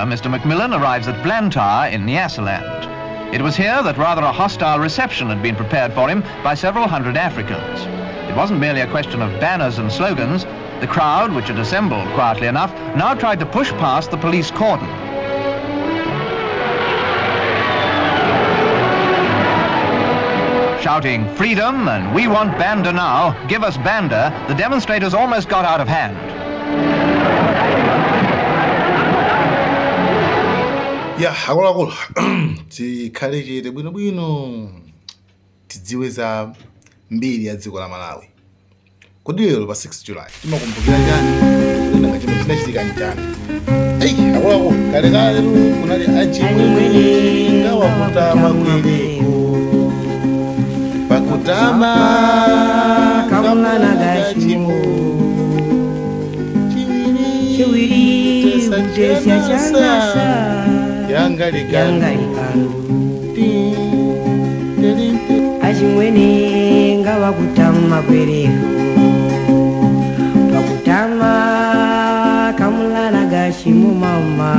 Mr. Macmillan arrives at Blantyre in Nyasaland. It was here that rather a hostile reception had been prepared for him by several hundred Africans. It wasn't merely a question of banners and slogans. The crowd, which had assembled quietly enough, now tried to push past the police cordon. Shouting, "Freedom" and "We want Banda now, give us Banda," the demonstrators almost got out of hand. Ya, akuluakulu, tikhale chete bwinobwino, tidziwe za mbiri ya dziko la Malawi. Kodi lero pa 6 July timakumbukira chani? Nanga chimene chinachitika nchani? Eyi, akuluakulu, kalekale kunali achimwene ngawakutama kwereko pakutama kamulana gachimo chiwiri kutesya chanasa yangalikanu achimwene ngavakutama kwereko pakutama kamulana gachimo mama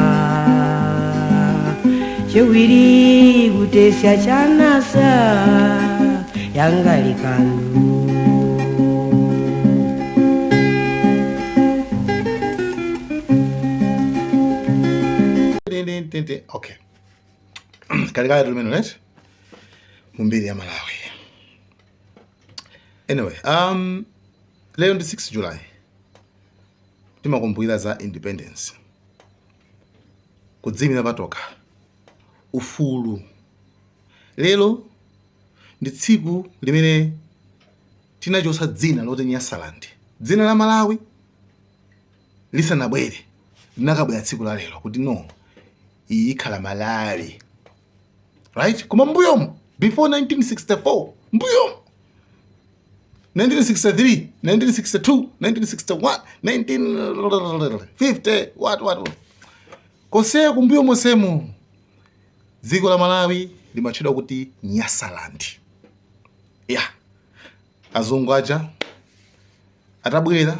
chiwiri kutesya chanasa yangalikanu. Okay, kalekale limene right mumbiri ya Malawi. Anyway, lero ndi 6 July, timakumbukira za independence, kudziyimira patokha, ufulu. Lero ndi tsiku limene tinachotsa dzina loti Nyasaland. Dzina la Malawi lisanabwere, linakabwera tsiku la lero kuti no, iyi ikhala Malawi, right? Koma mbuyomo, before 1964, mbuyomo 1963, 1962, 1961, 1950, what what what, konse kumbuyo mosemo dziko la Malawi limatchedwa kuti Nyasaland. Ya, azungu aja atabwera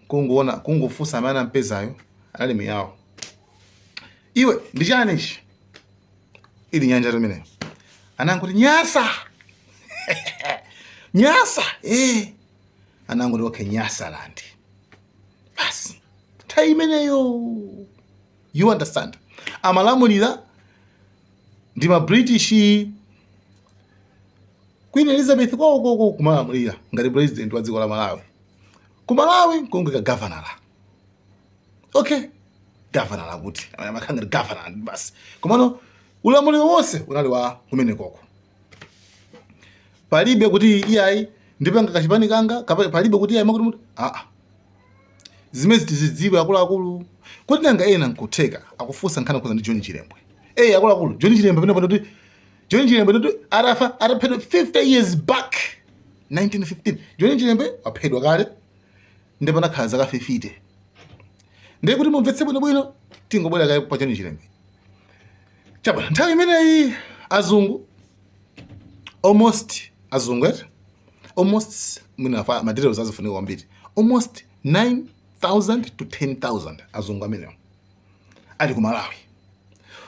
kungoona, kungofunsa amene anampezayo anali miyawo, "Iwe, ndi chani ichi?" Ili nyanja imeneyo. Anangoti, "Nyasa, Nyasa." Anangoti, "Okay, Nyasaland," basi. Nthawi imeneyo, you understand, amalamulira ndi ma British. Queen Elizabeth kwawokoko kumalamulira ngati president wa dziko la Malawi. Ku Malawi kungweka governor. Okay, governor lakuti amakhala ngati governor basi, komano ulamuliro wonse unali wa kumenekoko. Palibe kuti iyayi, ndipanga kachipani kanga, palibe kuti iyayi, makuti aa. Zimene tizidziwe, akuluakulu, kuti nanga ena nkutheka akufunsa nkhani khuza ndi John Chilembwe. Eyi, akuluakulu, John Chilembwe pene kuti John Chilembwe kuti atafa, ataphedwa 50 years back, 1915, John Chilembwe waphedwa kale, ndipo panakhala zaka 50. Ndiye kuti mumvetse bwinobwino, tingobwera kaye pa John Chilembwe. Chabwino, nthawi imeneyi azungu, almost azungu eti, almost mwina afa ma details azifunika kwambiri, almost 9000 to 10,000 azungu amenewo ali ku Malawi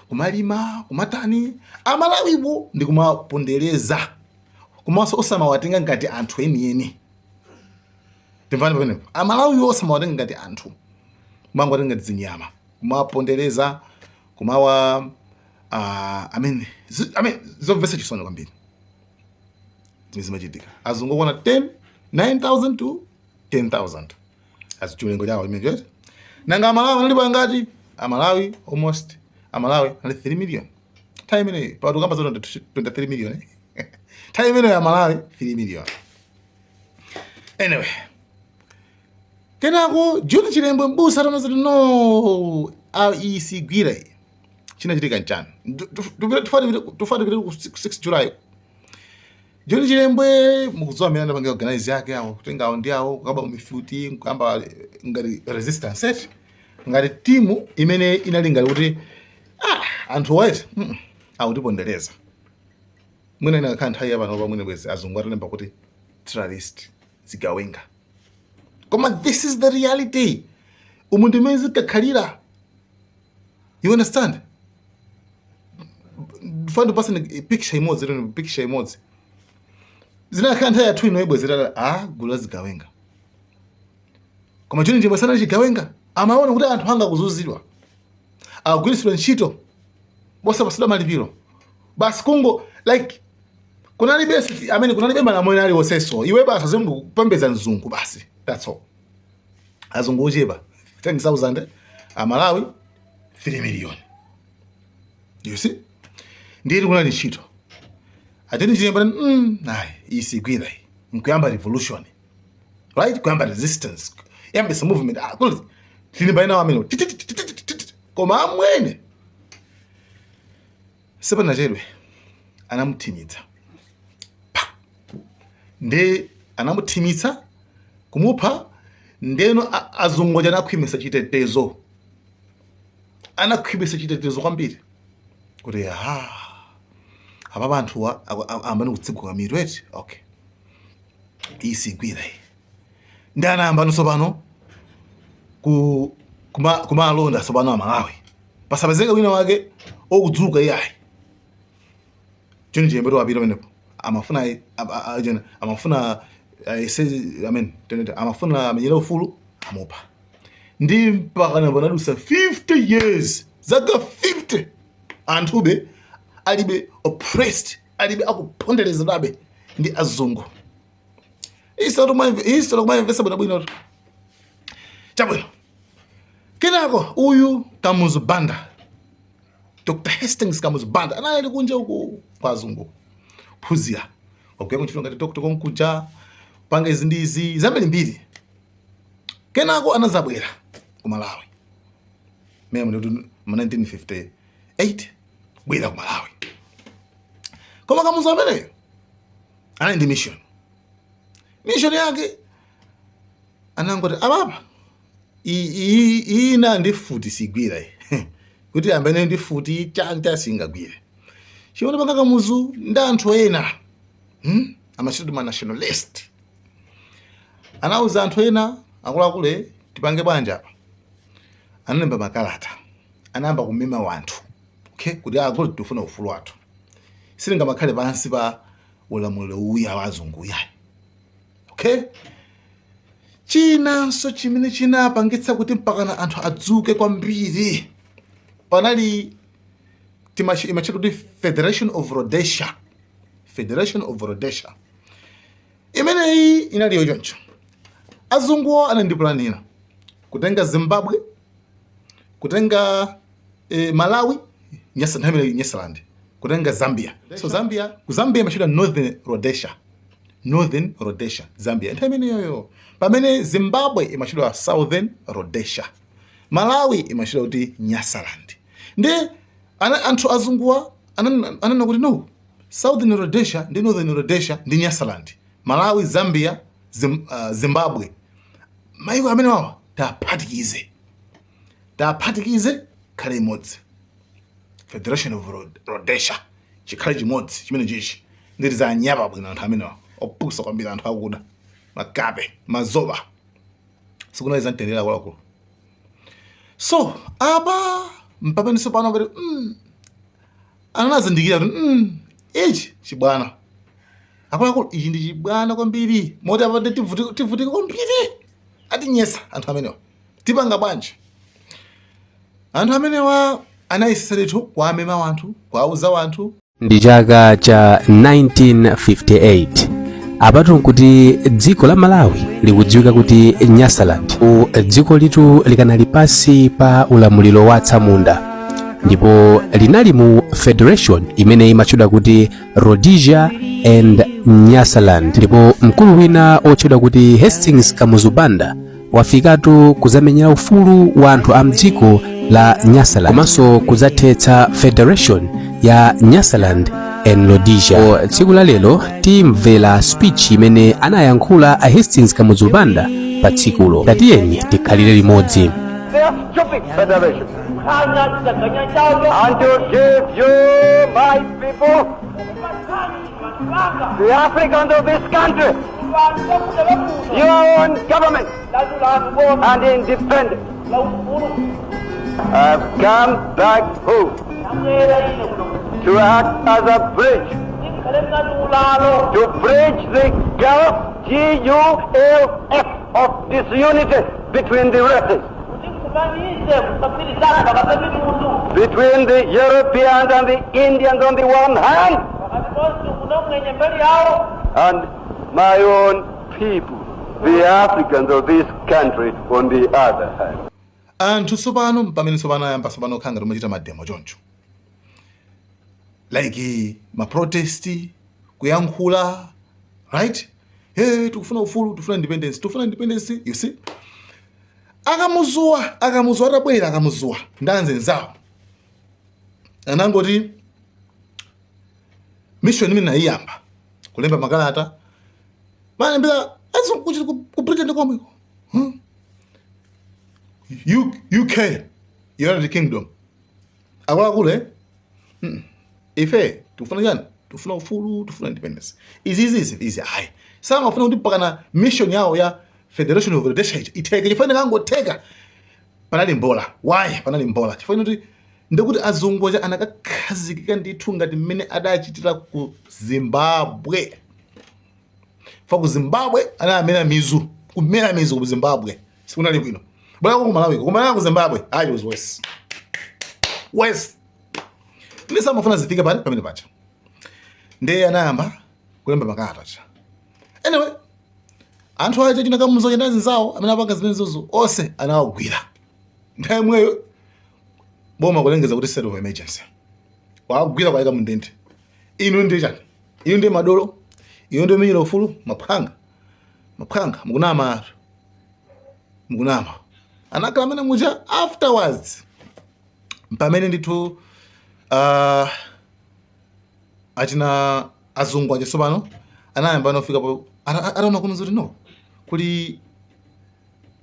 kumalima, kumatani. Amalawiwo ndi kumapondereza, komanso osamawatenga ngati anthu enieni. Timvani pamenepo, Amalawiwo osamawatenga ngati anthu, kumangowatenga ngati zinyama, kumapondereza, kumawa I mean, I mean, zomvetsa chisoni kwambiri zimene zimachitika. Azungu okwana 10 9000 to 10,000 as chiwerengo chawo chimene. Nanga Amalawi analipo angati? Amalawi, almost Amalawi anali 3 million nthawi imeneyi. Patu kamba za 23 million, eh? Nthawi imeneyi Amalawi 3 million. Anyway, kenako John Chilembwe mbusa atamazati no, isigwira iyi, chinachitika nchani? Tufati pite ku 6 July. John Chilembwe, mukudziwa amene anapanga organize yake awo, kutenga awo ndi awo, kukaba mifuti, nkuyamba ngati resistance eti, ngati timu imene inali ngati kuti ah, anthu waiti akutipondereza. Mwina inakakhala nthawi yapano pamwene bwezi azungu atalemba kuti terrorist, zigawenga. Koma this is the reality, umu ndimene zinkakhalira. You understand? Fund paseni picture imodzi lero, picture imodzi. Zinakhala nthawi yathu ino ibwezera a gulu la zigawenga, koma John Chilembwe sanali chigawenga. Amaona kuti anthu anga akuzunzidwa, akugwiritsidwa ntchito osapasidwa malipiro, basi kungo like kunalibe amene kunalibe malamulo aliwonsenso. Iwe basi azungu kupembedza mzungu basi, that's all. Azungu ochepa 10,000, Amalawi 3 million, you see? Ndiye kunali ntchito. A John Chilembwe, ayi, isigwira iyi, nkuyamba revolution, right? Kuyamba resistance, yambisa movement. Ah, kuli tili nawo amene. Koma amwene sipanachedwe anamuthimitsa pa ndi anamuthimitsa kumupha. Ndeno azungu aja anakhwimitsa chitetezo, anakhwimitsa chitetezo kwambiri kuti ha, apa anthuwa ambani kutsiguka mitu eti. Okay, isigwira iyi. Ndi anayamba tsopano ku kumalonda tsopano Amalawi, pasapezeke wina wake okudzuka iyayi. John Chilembwe wapita pamenepo, amafuna amafuna ese, I mean, amafuna amenyere ufulu, amupha. Ndi mpaka panadusa 50 years, zaka 50, anthube alibe oppressed, alibe akuponderezedwabe ndi azungu. History kumayimvesa bwinobwino. Chabwino, kenako uyu Kamuzu Banda, Dr Hastings Kamuzu Banda, anali kunja uku kwa azungu phunzira, wagwira ntchito ngati doctor konkuja, panga izi ndi izi zambirimbiri. Kenako anazabwera ku Malawi mene mu 1958, bwera ku Malawi. Koma Kamuzu ameneyo anali ndi mission. Mission yake anangoti apapa ina ndi futi sigwira iyi, kuti ambene ndi futi chanta singagwire. Chimene panga Kamuzu ndi anthu ena, Amachitidwe ma nationalist, anauza anthu ena akuluakulu, "Tipange bwanji apa?" Analemba makalata, anayamba kumema wanthu, okay, kuti akulu, tifuna ufulu wathu, sitingamakhale pansi pa ulamuliro uya wa azungu uyayi. Okay, chinanso chimene chinapangitsa kuti mpakana anthu adzuke kwambiri, panali imachita kuti Federation of Rhodesia. Federation of Rhodesia imeneyi inaliyo choncho. Azunguwo anali ndi plan ina, kutenga Zimbabwe, kutenga Malawi, Nyasa, nthawi imeneyi Nyasaland, kutenga Zambia. So Zambia, ku Zambia imachita Northern Rhodesia, Northern Rhodesia, Zambia nthawi imeneyoyo, pamene Zimbabwe imachitwa Southern Rhodesia, Malawi imachitwa kuti Nyasaland. Ndi anthu azunguwa ananena kuti no, Southern Rhodesia ndi Northern Rhodesia ndi Nyasaland, Malawi, Zambia, Zimbabwe, maiko amene wawa taphatikize, taphatikize khale imodzi, Federation of Rhodesia, chikhale chimodzi chimene chichi. Nditi zanyapa bwino anthu amenewa, opusa kwambiri, anthu akuda, makape, mazoba, sikunali zamtendere akuluakulu. So apa mpamenenso pano pati anazindikira kuti ichi chibwana, akuluakulu, ichi ndi chibwana kwambiri, moti apa ndi tivutike kwambiri, atinyesa anthu amenewa, tipanga bwanji? Anthu amenewa anayesesa ndithu kuamema wanthu, kuauza wanthu. Ndi chaka cha 1958. Apatu nkuti dziko la Malawi likudziwika kuti Nyasaland. Dziko litu likanali pasi pa ulamuliro wa atsamunda, ndipo linali mu federation imene imatchedwa kuti Rhodesia and Nyasaland. Ndipo mkulu wina otchedwa kuti Hastings Kamuzu Banda wafikatu kuzamenyera ufulu wa anthu a mdziko la Nyasaland, komanso kudzathetsa federation ya Nyasaland and Rhodesia. Tsiku la lero timvera speech imene anayankhula a Hastings Kamuzu Banda pa tsikulo. Tatiyeni tikhalire limodzi. Their stupid federation. And to give you, my people, the Africans of this country, your own government and independence. I've come back home to act as a bridge, to bridge the gulf, G-U-L-F, of disunity between the races, between the Europeans and the Indians on the one hand, and my own people, the Africans of this country, on the other hand. Anthu tsopano pamene tsopano ayamba tsopano kukhala ngati umachita mademo choncho, like ma protest, kuyankhula, right? Hey, tikufuna ufulu, tikufuna independence, tikufuna independence. You see, Akamuzuwa, Akamuzuwa atabwera, Akamuzuwa ndi anzawo anangoti mission imene ayiyamba kulemba makalata, malembera azungu ku Britain komweko, UK, United Kingdom, akuluakulu, eh? Ife tikufuna chani? Tikufuna ufulu, tikufuna independence. Izi izi izi ayi. Samafuna kuti pakana mission yawo ya Federation of Rhodesia ija itheke, chifukwa ikangotheka panali mbola. Why panali mbola? Chifukwa kuti ndikuti azungu aja anakakhazikika ndithu ngati mmene adachitira ku Zimbabwe. Fa ku Zimbabwe anamera mizu, kumera mizu ku Zimbabwe sikunali bwino. Bwana, ku Malawi, ku Malawi, ku Zimbabwe ayi, was worse, worse. Ndi samafuna zifike pali pamene pacha, ndiye anayamba kulemba makalata cha. Anyway, anthu aja china Kamuzu ndi anzawo amene apanga zimenezozo onse anawagwira nthawi imweyo. Boma kulengeza kuti state of emergency, wagwira, kwayika mndende. Inu ndi chani? Inu ndi madolo, inu ndi menyera ufulu, maphanga, maphanga, mukunama, mukunama. Anakhala amene muja. Afterwards pamene ndithu achina azungu aja tsopano anayamba anafika po ataona kuno zoti no, kuli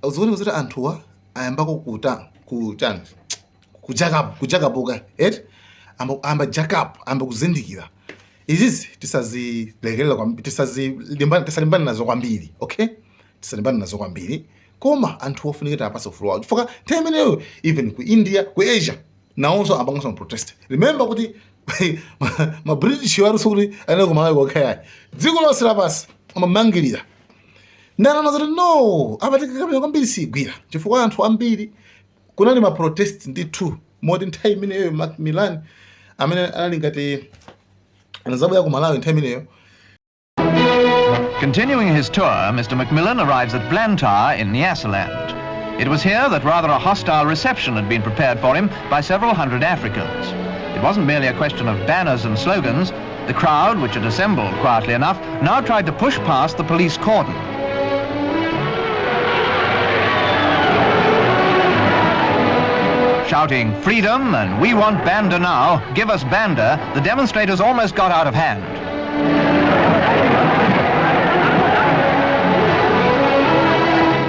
zikuoneka zoti anthuwa ayambako kuta kuchani, kujakapo, kujakapoka eti, amba jakapo, amba kuzindikira izizi, tisazilekelera kwambiri, tisazilimbana, tisalimbane nazo kwambiri, okay, tisalimbane nazo kwambiri. Koma anthu ofunika tiwapatse ufulu wawo, chifukwa nthawi imeneyo even ku India, ku Asia, nawonso apanganso protest. Remember kuti ma British waruso kuti anali ku Malawi kokhayayi, dziko lonse lapansi amamangirira. Ndanaona zoti no, apa tikakamira kwambiri sigwira, chifukwa anthu ambiri kunali ma protest ndithu, moti nthawi imeneyo Macmillan amene anali ngati anazabwera ku Malawi nthawi imeneyo. Continuing his tour, Mr. Macmillan arrives at Blantyre in Nyasaland. It was here that rather a hostile reception had been prepared for him by several hundred Africans. It wasn't merely a question of banners and slogans. The crowd, which had assembled quietly enough, now tried to push past the police cordon. Shouting, "Freedom" and "We want Banda now, give us Banda," the demonstrators almost got out of hand.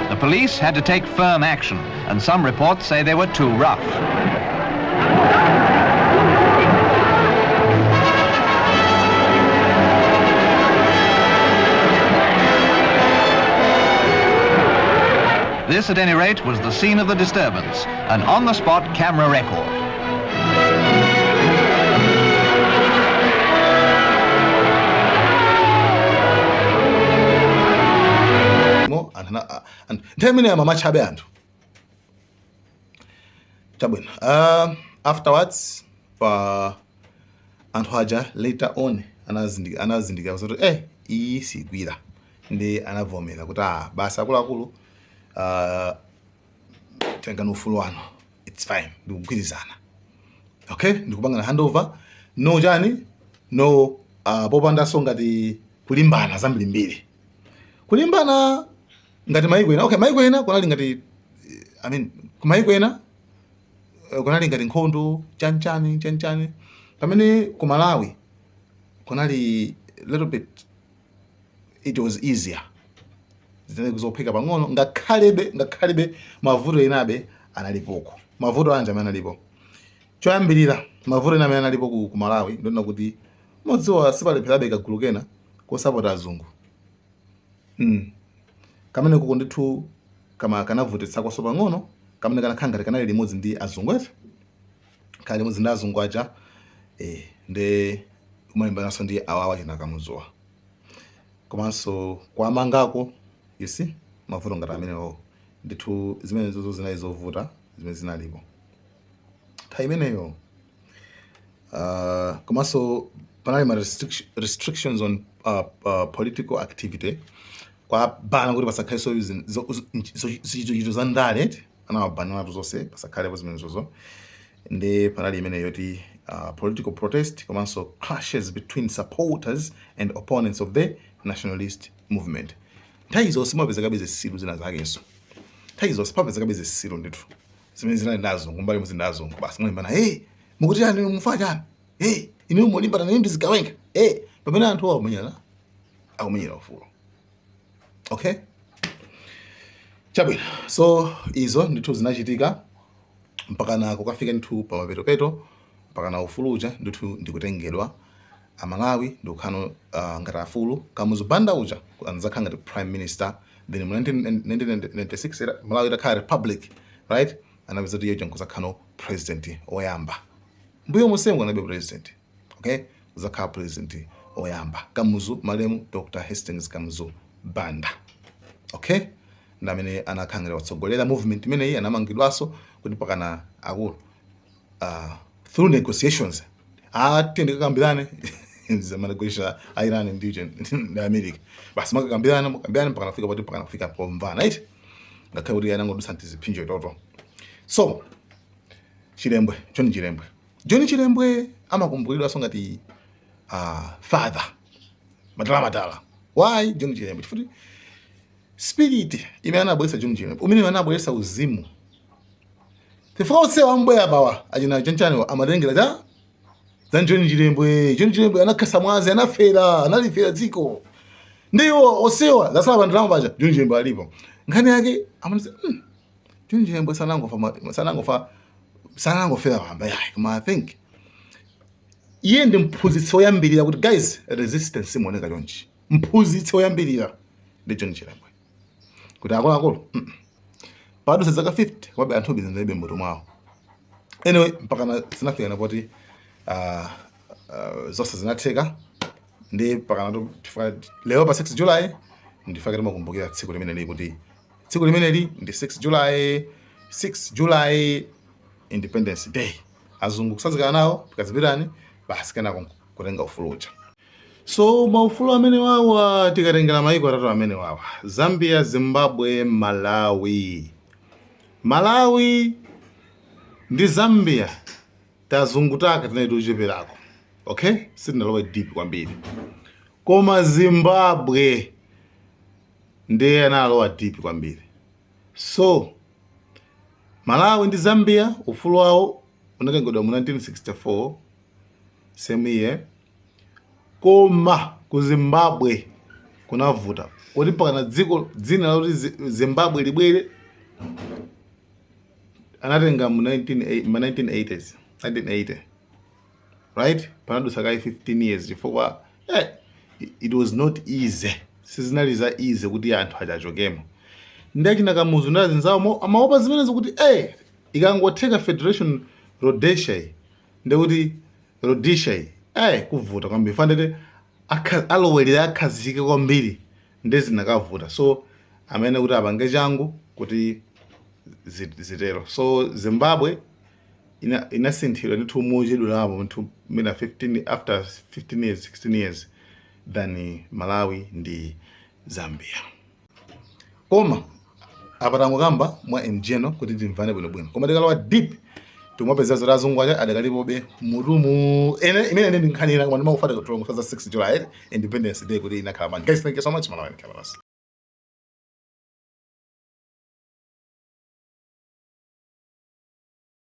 The police had to take firm action, and some reports say they were too rough. This, at any rate, was the scene of the disturbance, an on-the-spot camera record. Mo anthu nthawi imeneyo amamatchabe anthu chabwino. Afterwards pa anthu aja later on anazindikira kuti iyi sigwira, ndi anavomera kuti ah, basi akuluakulu, tengani ufulu wanu, it's fine, ndikugwirizana, okay, ndikupangana handover, no chani, no popandanso ngati kulimbana zambirimbiri, kulimbana ngati maiko ena. Okay, maiko ena kunali ngati I mean, kumaiko ena kunali ngati nkhondo chanchani chanchani, pamene ku Malawi kunali little bit, it was easier, zinali zophweka pang'ono, ngakhalebe mavuto enabe analipoko. Mavuto anji amene analipo? Choyambirira, mavuto ena amene analipo ku Malawi ndona kuti modziwa sipalepherabe kagulu kena kosapota azungu kamene kuko ndithu kama kanavutitsakonso pang'ono. Kamene kanakhala ngati kanali limodzi ndi azungu ati, kali limodzi ndi azungu aja, ndi kumalimbananso ndi awawa china Kamuzuwa, komanso kwamangako. You see, mavuto ngati amenewo ndithu, zimene zozo zinali zovuta zimene zinalipo nthawi imeneyo. Komanso panali ma restrictions on political activity, kwa bana kuti pasakhalenso zichitochito za ndale, anawabaniratu zonse, pasakhalepo zimenezozo. Ndi panali imene yoti political protest komanso clashes between supporters and opponents of the nationalist movement. Nthawi zonse mapezekabe zisilu zina zakenso, nthawi zonse papezekabe zisilu ndithu zimene zinali ndi azungu, mbali imodzi ndi azungu, basi mulimbana, "Hey, mukuti chani? Mufa chani? Hey, inu mulimbana nini? Ndizigawenga." Hey, pamene anthu akumenyana, akumenyera ufulu. Okay, chabwino. So izo ndithu zinachitika mpakana kukafika ndithu pamapetopeto, mpakana ufulu uja ndithu ndikutengedwa, Amalawi ndikukhano ngati afulu. Kamuzu Banda uja anadzakhala ngati prime minister. Then mu 1996 Malawi itakhala republic, right, anapeza kuti iye uja nkuzakhano president oyamba. Mbuyo musengo anabe president. Okay, kuzakhala president oyamba Kamuzu, malemu Dr Hastings Kamuzu Banda. Okay, ndi amene anakhala watsogolera movement imeneyi. Anamangidwanso kuti pakana akulu, through negotiations, atende kakambirane zamanegotiation a Iran ndi America, basi makakambirana, makambirana mpaka nafika poti mpaka nafika pomvana, right, ngakhale kuti anangodusa ntiziphinjo itoto. So Chilembwe, John Chilembwe, John Chilembwe amakumbukiridwanso ngati father matala matala. Why John Chilembwe? Chifukwa spirit imene anabweretsa John Chilembwe, umene anabweretsa uzimu, chifukwa onsewa ambweya pawa achina chanchaniwa amatengera cha za John Chilembwe. John Chilembwe anakhasa mwazi, anafera, analifera dziko, ndiwo osewa zasala pa ndalama paja. John Chilembwe alipo, nkhani yake amanise, John Chilembwe sanangofa, sanangofa, sanangofera pamba yayi, koma I think iye ndi mphunzitsi woyambirira kuti, guys, resistance imaoneka chonchi. Mphunzitsi woyambirira ndi John Chilembwe, kuti akuluakulu, Padusa zaka 50 komabe anthu zinalibe mmutu mwawo. Anyway, mpaka zinafika napoti zonse zinatheka, ndi pakana lero pa 6 July ndifake timakumbukira tsiku limeneli, kuti tsiku limeneli ndi 6 July, 6 July, Independence Day. Azungu kusazikana nawo, tikazipitani basi, kenako kutenga ufulu uja. So maufulu amene wawa, tikatengera maiko atatu amene wawa, Zambia, Zimbabwe, Malawi, Malawi ndi Zambia, tazungutaka tinali tocheperako. Okay, sitinalowe deep kwambiri, koma Zimbabwe ndiye analowa deep kwambiri. So Malawi ndi Zambia ufulu wawo unatengedwa mu 1964, same year, koma ku Zimbabwe kunavuta kuti mpakana dziko dzina lakuti Zimbabwe libwere anatenga mu 19 ma 1980s, 1980, right? Panadusa kayi 15 years, chifukwa it was not easy, sizinali za easy kuti anthu achachokemo. Ndi achina Kamuzu ndi azinzawo amaopa zimenezo kuti ikangotheka Federation Rhodesia iyi, ndekuti Rhodesia iyi, kuvuta kwambiri, fanete alowelera akhazike kwambiri, ndi zinakavuta. So amene kuti apange changu kuti zitero. So Zimbabwe inasinthidwa ndithu mochedwerapo ndithu, mina 15, after 15 years, 16 years than Malawi ndi Zambia. Koma apa tangokamba mwa in general kuti timvane bwinobwino, koma tikalowa deep timapeza zoti azungu aja adakalipobe mutumu. Ene imene ndi nkhani ina, koma ndimakufata tulongosa za 6 July, Independence Day, kuti inakhala bwanji. Guys, thank you so much. Malawi Cameras.